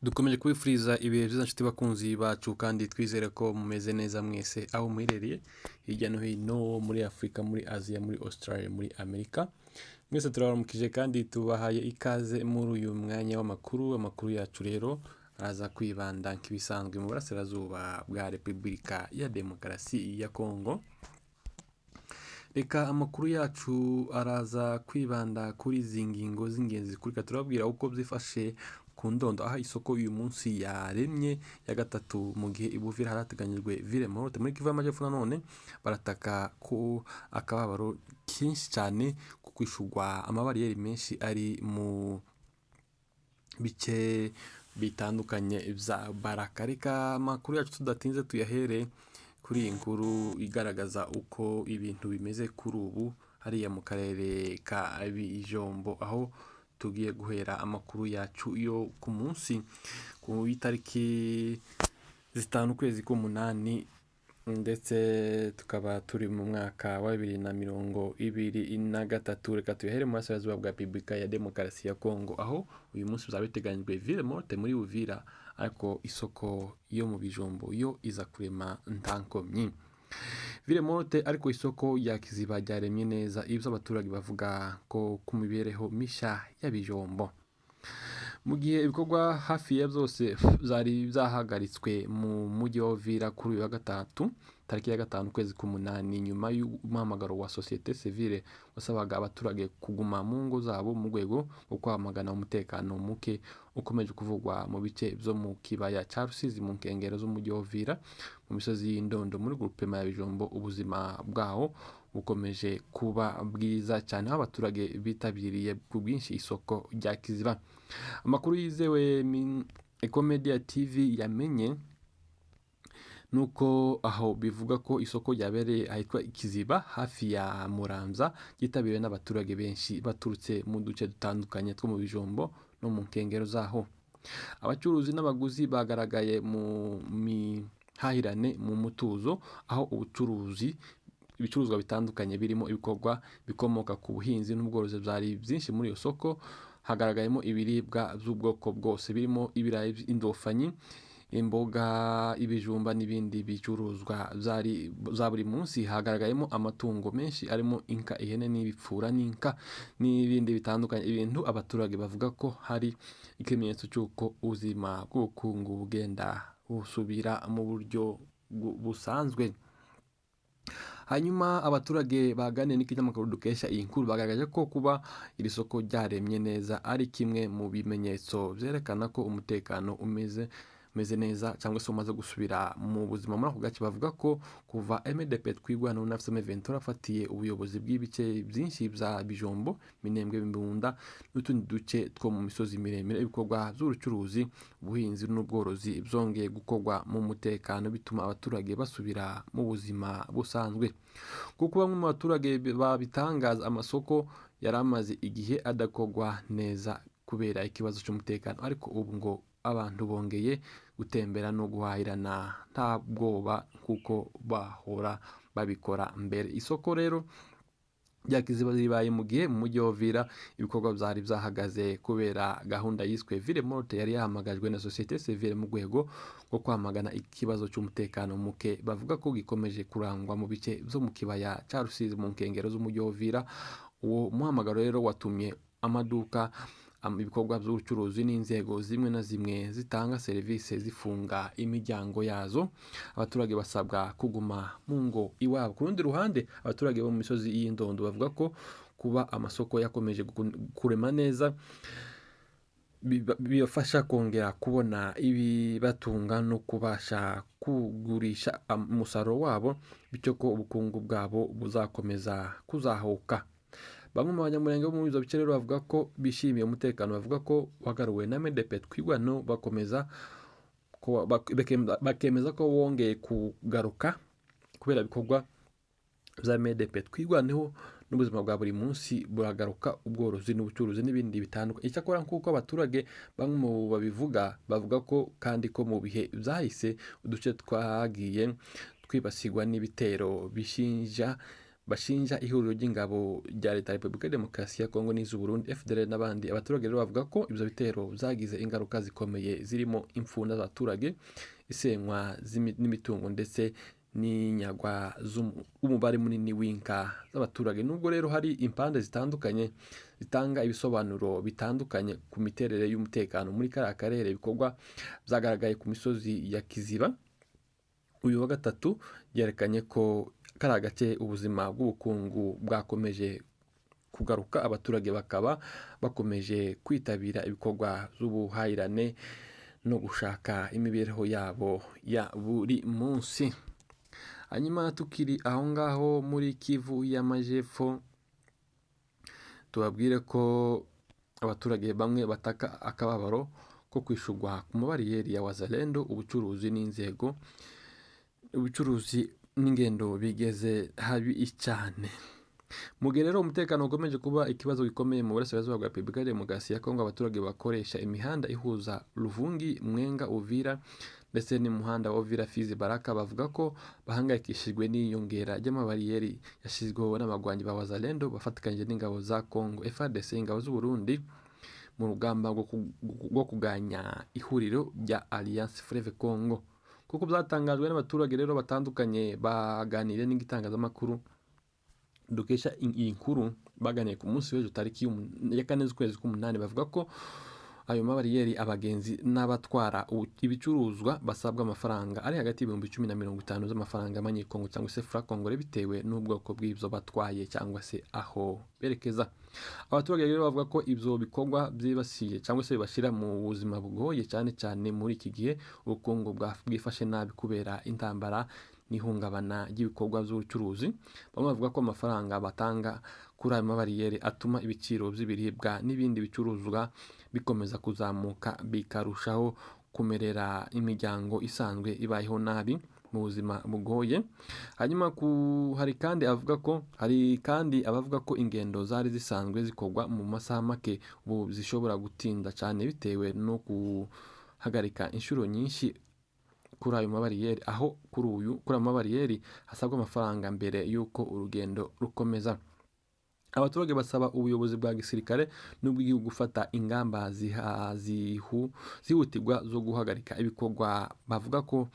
Dukomeje kubifuriza ibihe byiza nshuti bakunzi bacu, kandi twizere ko mumeze neza mwese aho muherereye hirya no hino muri Afurika, muri Aziya, muri Australia, muri Amerika. Mwese turabaramukije kandi tubahaye ikaze muri uyu mwanya w'amakuru. Amakuru yacu rero araza kwibanda nk'ibisanzwe mu burasirazuba bwa Repubulika ya Demokarasi ya Kongo. Reka amakuru yacu araza kwibanda kuri izi ngingo z'ingenzi zikurikira. Turababwira uko byifashe ku Ndondo, aho isoko uyu munsi yaremye ya gatatu, mu gihe i Buvira harateganyijwe ville morte. Muri Kivu y'Amajyepfo nanone barataka ko akababaro kenshi cyane ku kwishurwa amabariyeri menshi ari mu bice bitandukanye bya Baraka. Reka amakuru yacu tudatinze tuyahere kuri iyi nkuru igaragaza uko ibintu bimeze kuri ubu hariya mu karere ka Bijombo, aho tugiye guhera amakuru yacu yo ku munsi ku itariki 5 ukwezi k'umunani, ndetse tukaba turi mu mwaka wa 2023. Reka tuyahere mu burasirazuba bwa Repubulika ya Demokarasi ya Kongo, aho uyu munsi bizaba biteganyijwe ville morte muri Uvira, ariko isoko yo mu Bijombo yo iza kurema nta nkomyi. Ville morte, ariko isoko ya Kiziba ryaremye neza, ibyo abaturage bavuga ko ku mibereho mishya ya Bijombo. Mu gihe ibikorwa hafi ya byose byari byahagaritswe mu mujyi wa Uvira kuri uyu wa gatatu tariki ya 5 ukwezi k'umunani, nyuma y'umuhamagaro wa société civile wasabaga abaturage kuguma mu ngo zabo mu rwego rwo kwamagana umutekano muke ukomeje kuvugwa mu bice byo mu kibaya cya Rusizi mu nkengero z'umujyi wa Uvira, mu misozi y'Indondo muri groupement ya Bijombo, ubuzima bwaho bukomeje kuba bwiza cyane, aho abaturage bitabiriye ku bwinshi isoko rya Kiziba. Amakuru yizewe Ecomedia TV yamenye nuko aho bivuga ko isoko ryabereye ahitwa Kiziba hafi ya Muramza ryitabiriwe n'abaturage benshi baturutse mu duce dutandukanye two mu Bijombo no mu nkengero zaho. Abacuruzi n'abaguzi bagaragaye mu mihahirane mu mutuzo, aho ubucuruzi ibicuruzwa bitandukanye birimo ibikorwa bikomoka ku buhinzi n'ubworozi byari byinshi muri iyo soko. Hagaragayemo ibiribwa by'ubwoko bwose birimo ibirayi, indofanyi, imboga, ibijumba n'ibindi bicuruzwa byari za buri munsi. Hagaragayemo amatungo menshi arimo inka, ihene n'ibipfura n'inka n'ibindi bitandukanye, ibintu abaturage bavuga ko hari ikimenyetso cy'uko ubuzima bw'ubukungu bugenda busubira mu buryo busanzwe. Hanyuma abaturage baganiriye n'ikinyamakuru dukesha iyi nkuru bagaragaje ko kuba iri soko ryaremye neza ari kimwe mu bimenyetso byerekana ko umutekano umeze neza cyangwa se umaze gusubira mu buzima muri ako gace. Bavuga ko kuva MDP Twirwaneho na AFC M23 afatiye ubuyobozi bw'ibice byinshi bya Bijombo, Minembwe, Mbunda n'utundi duce two mu misozi miremire, ibikorwa by'ubucuruzi, ubuhinzi n'ubworozi byongeye gukorwa mu mutekano, bituma abaturage basubira mu buzima busanzwe. Kuko bamwe mu baturage babitangaza, amasoko yari amaze igihe adakorwa neza kubera ikibazo cy'umutekano, ariko ubu ngo abantu bongeye gutembera no guhahirana nta bwoba kuko bahora babikora mbere. Isoko rero rya Kiziba ribaye mu gihe mu mujyi wa Uvira ibikorwa byari byahagaze kubera gahunda yiswe ville morte yari yahamagajwe na société civile mu rwego rwo kwamagana ikibazo cy'umutekano muke bavuga ko gikomeje kurangwa mu bice byo mu kibaya cya Rusizi mu nkengero z'umujyi wa Uvira. Uwo muhamagaro rero watumye amaduka, ibikorwa by'ubucuruzi n'inzego zimwe na zimwe zitanga serivisi zifunga imiryango yazo, abaturage basabwa kuguma mu ngo iwabo. Ku rundi ruhande, abaturage bo mu misozi y'Indondo bavuga ko kuba amasoko yakomeje kurema neza bibafasha kongera kubona ibibatunga no kubasha kugurisha umusaruro wabo, bityo ko ubukungu bwabo buzakomeza kuzahuka. Bamwe mu banyamurenge bo muri ibyo bice rero bavuga ko bishimiye umutekano bavuga ko wagaruwe na MDP Twirwaneho, bakomeza bakemeza ko wongeye kugaruka kubera ibikorwa bya MDP Twirwaneho, n'ubuzima bwa buri munsi buragaruka, ubworozi n'ubucuruzi n'ibindi bitandukanye. Icyakora nk'uko abaturage bamwe mu babivuga, bavuga ko kandi ko mu bihe byahise uduce twagiye twibasirwa n'ibitero bishinja Bashinja ihuriro ry'ingabo rya Leta ya Repubulika ya Demokarasi ya Kongo n'iz'u Burundi, FDLR n'abandi. Abaturage rero bavuga ko ibyo bitero byagize ingaruka zikomeye, zirimo impfu z'abaturage, isenywa n'imitungo ndetse n'inyagwa z'umubare munini w'inka z'abaturage. Nubwo rero hari impande zitandukanye zitanga ibisobanuro bitandukanye ku miterere y'umutekano muri kariya karere, ibikorwa byagaragaye ku misozi ya Kiziba uyu wa gatatu byerekanye ko kariya gace ubuzima bw'ubukungu bwakomeje kugaruka, abaturage bakaba bakomeje kwitabira ibikorwa by'ubuhahirane no gushaka imibereho yabo ya buri munsi. Hanyuma tukiri aho ngaho muri Kivu y'Amajepfo, tubabwire ko abaturage bamwe bataka akababaro ko kwishurwa ku mabariyeri ya Wazalendo, ubucuruzi n'inzego, ubucuruzi n'ingendo bigeze habi cyane. Mu gihe rero umutekano ukomeje kuba ikibazo gikomeye mu burasirazuba bwa Repubulika ya Demokarasi ya Kongo, abaturage bakoresha imihanda ihuza Luvungi, Mwenga, Uvira ndetse n'umuhanda wa Uvira, Fizi, Baraka bavuga ko bahangayikishijwe n'iyongera ry'amabariyeri yashyizweho n'abagwanyi ba Wazalendo bafatikanyije n'ingabo za Kongo FARDC, ingabo z'u Burundi mu rugamba rwo kuganya ihuriro rya Alliance Fleuve Congo. Kuko byatangajwe n'abaturage rero batandukanye baganiriye n'igitangazamakuru dukesha iyi nkuru, baganiye ku munsi w'ejo tariki ya 4 z'ukwezi k'umunani, bavuga ko ayo mabariyeri abagenzi n'abatwara ibicuruzwa basabwa amafaranga ari hagati y'ibihumbi 10 na 50 z'amafaranga y'amanyekongo cyangwa se franc congolais, bitewe n'ubwoko bw'ibyo batwaye cyangwa se aho berekeza. Abaturage rero bavuga ko ibyo bikorwa byibasiye cyangwa se bibashyira mu buzima bugoye, cyane cyane muri iki gihe ubukungu bwifashe nabi kubera intambara n'ihungabana ry'ibikorwa by'ubucuruzi. Bamwe bavuga ko amafaranga batanga kuri ayo mabariyeri atuma ibiciro by'ibiribwa n'ibindi bicuruzwa bikomeza kuzamuka, bikarushaho kumerera imiryango isanzwe ibayeho nabi mu buzima bugoye. Hanyuma hari kandi abavuga ko ingendo zari zisanzwe zikorwa mu masaha make ubu zishobora gutinda cyane, bitewe no guhagarika inshuro nyinshi kuri ayo mabariyeri, aho kuri ayo mabariyeri hasabwa amafaranga mbere y'uko urugendo rukomeza. Abaturage basaba ubuyobozi bwa gisirikare n'ubw'igihugu gufata ingamba zihutirwa zo guhagarika ibikorwa bavuga ko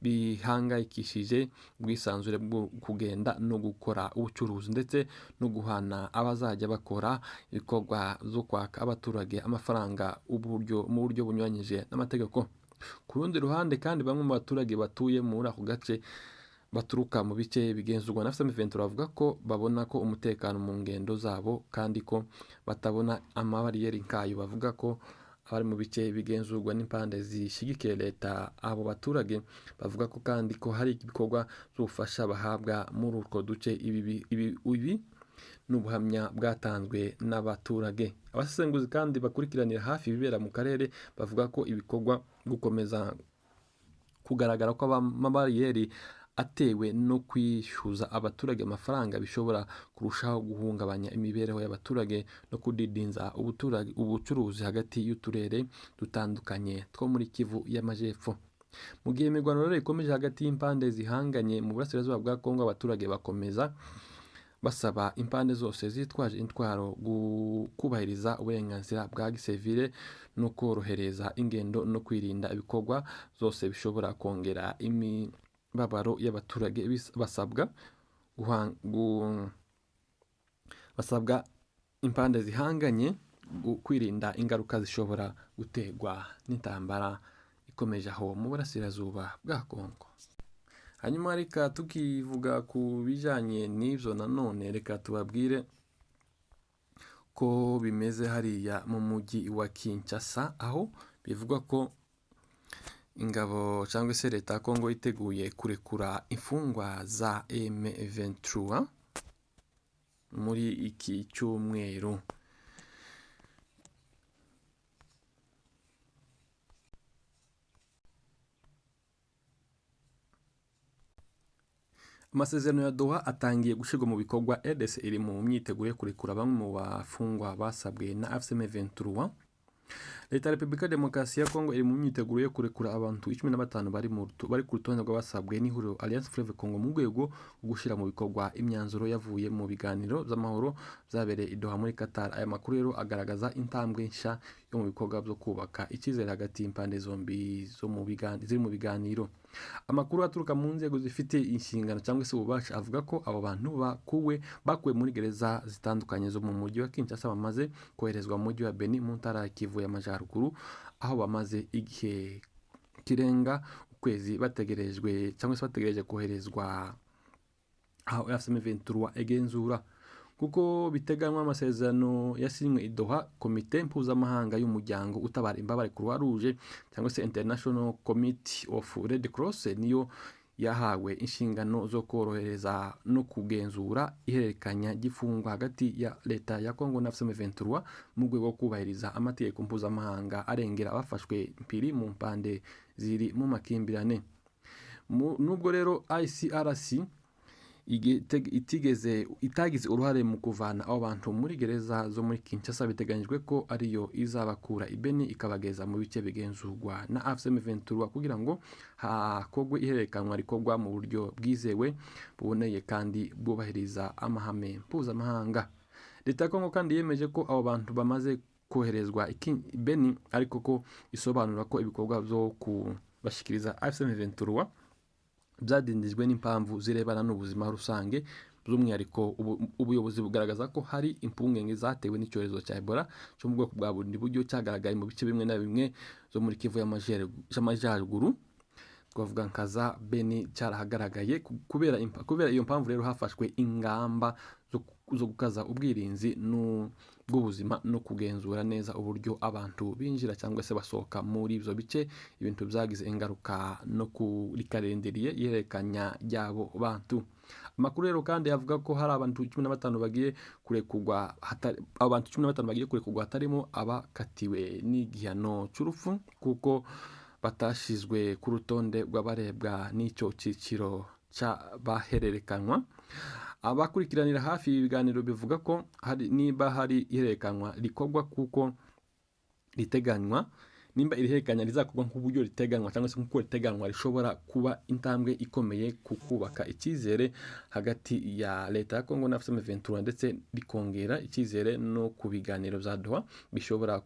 bihangayikishije ubwisanzure bwo kugenda no gukora ubucuruzi, ndetse no guhana abazajya bakora ibikorwa byo kwaka abaturage amafaranga mu buryo bunyuranyije n'amategeko. Ku rundi ruhande kandi, bamwe mu baturage batuye muri ako gace baturuka mu bice bigenzurwa na AFC M23 bavuga ko babona ko umutekano mu ngendo zabo, kandi ko batabona amabariyeri nkayo. Bavuga ko abari mu bice bigenzurwa n'impande zishyigikiye leta. Abo baturage bavuga ko kandi ko hari ibikorwa by'ubufasha bahabwa muri utwo duce. Ibi n'ubuhamya bwatanzwe n'abaturage. Abasesenguzi kandi bakurikiranira hafi ibibera mu karere bavuga ko ibikorwa gukomeza kugaragara ko amabariyeri atewe no kwishyuza abaturage amafaranga bishobora kurushaho guhungabanya imibereho y'abaturage no kudindiza ubucuruzi hagati y'uturere dutandukanye two muri Kivu y'Amajepfo. Mu gihe imirwano rero ikomeje hagati y'impande zihanganye mu burasirazuba bwa Kongo, abaturage bakomeza basaba impande zose zitwaje intwaro kubahiriza uburenganzira bwa gisivile no korohereza ingendo no kwirinda ibikorwa byose bishobora kongera imibabaro y'abaturage. Basabwa impande zihanganye kwirinda ingaruka zishobora guterwa n'intambara ikomeje aho mu burasirazuba bwa Kongo. Hanyuma reka tukivuga ku bijyanye n'ibyo nanone, reka tubabwire ko bimeze hariya mu mujyi wa Kinshasa, aho bivugwa ko ingabo cyangwa se leta ya Kongo iteguye kurekura imfungwa za M23 muri iki cyumweru. Amasezerano ya Doha atangiye gushyirwa mu bikorwa. RDC iri mu myiteguro yo kurekura bamwe mu bafungwa basabwe na AFC M23. Leta ya Repubulika ya Demokarasi ya Kongo iri mu myiteguro yo kurekura abantu 15 bari ku rutonde rw'abasabwe n'ihuriro Alliance Fleuve Congo mu rwego rwo gushyira mu bikorwa imyanzuro yavuye mu biganiro by'amahoro byabereye i Doha muri Qatar. Aya makuru rero agaragaza intambwe nshya yo mu bikorwa byo kubaka icyizere hagati y'impande zombi zo mu ziri mu biganiro. Amakuru aturuka mu nzego zifite inshingano cyangwa se ububasha avuga ko abo bantu bakuwe muri gereza zitandukanye zo mu mujyi wa Kinshasa, bamaze koherezwa mu mujyi wa Beni mu ntara ya Kivu y'Amajyaruguru, aho bamaze igihe kirenga ukwezi bategerejwe cyangwa se bategereje koherezwa aho AFC M23 igenzura. Kuko biteganywa amasezerano yasinywe i Doha, komite mpuzamahanga y'umuryango utabara imbabare Croix Rouge cyangwa se International Committee of Red Cross niyo yahawe inshingano zo korohereza no kugenzura ihererekanya ry'imfungwa hagati ya leta ya Congo na AFC M23 mu rwego rwo kubahiriza amategeko mpuzamahanga arengera abafashwe mpiri mu mpande ziri mu makimbirane. Nubwo rero ICRC itigeze itagize uruhare mu kuvana abo bantu muri gereza zo muri Kinshasa, biteganyijwe ko ariyo izabakura i Beni ikabageza mu bice bigenzurwa na AFC M23 kugira ngo hakorwe ihererekanwa rikorwa mu buryo bwizewe, buboneye kandi bwubahiriza amahame mpuzamahanga. Leta ya Kongo kandi yemeje ko abo bantu bamaze koherezwa i Beni, ariko ko isobanura ko ibikorwa byo kubashyikiriza AFC M23 byadindijwe n'impamvu zirebana n'ubuzima rusange. By'umwihariko, ubuyobozi bugaragaza ko hari impungenge zatewe n'icyorezo cya Ebola cyo mu bwoko bwa bundi buryo cyagaragaye mu bice bimwe na bimwe zo muri Kivu y'Amajyaruguru, twavuga nka za Beni cyarahagaragaye. Kubera iyo mpamvu rero hafashwe ingamba zo gukaza ubwirinzi bw'ubuzima no kugenzura neza uburyo abantu binjira cyangwa se basohoka muri ibyo bice, ibintu byagize ingaruka no kuri calendrier ihererekanya ry'abo bantu. Amakuru rero kandi avuga ko hari abantu 15 bagiye kurekurwa, abantu 15 bagiye kurekurwa hatarimo abakatiwe n'igihano cy'urupfu kuko batashizwe ku rutonde rw'abarebwa n'icyo cyiciro cy'abahererekanywa. Abakurikiranira hafi ibi biganiro bivuga ko hari niba hari ihererekanywa rikorwa kuko riteganywa, nimba iri hererekanya rizakorwa nk'uburyo riteganywa cyangwa se nk'uko riteganywa, rishobora kuba intambwe ikomeye ku kubaka icyizere hagati ya leta ya Congo na AFC M23, ndetse rikongera icyizere no ku biganiro bya Doha bishobora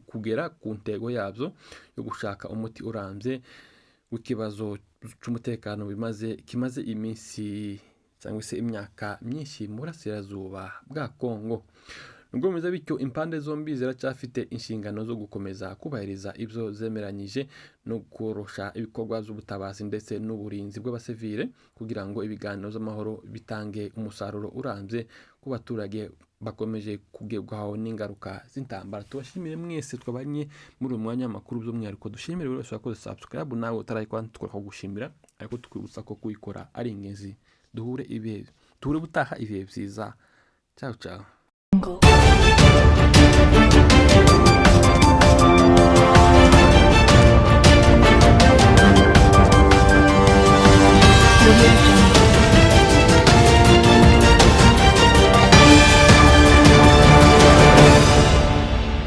kugera ku ntego yabyo yo gushaka umuti urambye w'ikibazo cy'umutekano bimaze kimaze iminsi cyangwa se imyaka myinshi mu burasirazuba bwa Congo. Nubwo bimeze bityo, impande zombi ziracyafite inshingano zo gukomeza kubahiriza ibyo zemeranyije no korosha ibikorwa by'ubutabazi ndetse n'uburinzi bw'abasivile kugira ngo ibiganiro by'amahoro bitange umusaruro urambye ku baturage bakomeje kugerwaho n'ingaruka z'intambara. Tubashimire mwese twabanye muri uyu mwanya w'amakuru. By'umwihariko dushimire buri wese wakoze subscribe. Nawe utarayikora tukagushimira, ariko tukwibutsa ko kuyikora ari ingenzi. Duhure ubutaha. Ibihe byiza, ciao ciao. Jungle.